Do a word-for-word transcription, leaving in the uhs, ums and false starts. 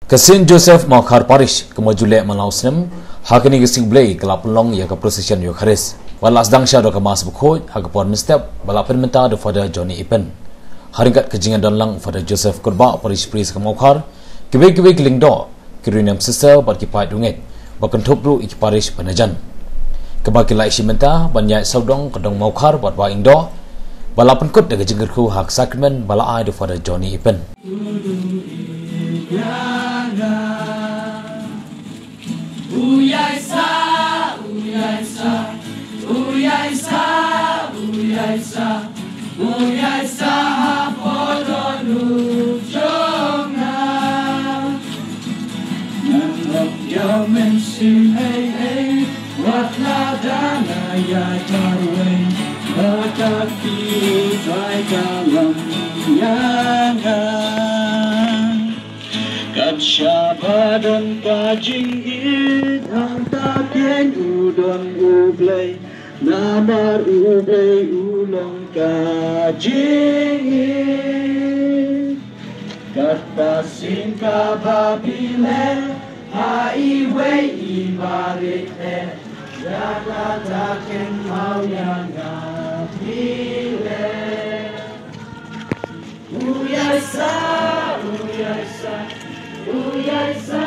Ka Saint Joseph Mawkhar Parish ka mujule malaw snem ha kane ka sngi Blei ka la pynlong ïa ka procession Eucharist. Ba la sdang sha da ka Mass bakhuid ha ka por mynstep ba la pynmynta da Father Johnny Ipen. Ha ryngkat ka jingdon lang Father Joseph Kurbah, Parish Priest ka Mawkhar, kiwei kiwei ki lyngdoh, ki rynïam sister bad ki paid rungek, ba kynthup ruh ïa ki parish ba najan. Kaba ki la ïa shim bynta ban ïaid sawdong ka dong Mawkhar bad Wah Ingdoh, ba la pynkut da ka jingkyrkhu ha ka sakramen ba la ai da Father Johnny Ipen. Kat shaba don ka jingïeit, hangta keiñ u don U Blei, namar U Blei u long ka jingïeit. Kat ka sing kaba phi leh ha iwei i barit eh, ïa kata keiñ maw ïa nga phi leh. U ïaisa, u ïaisa, u ïaisa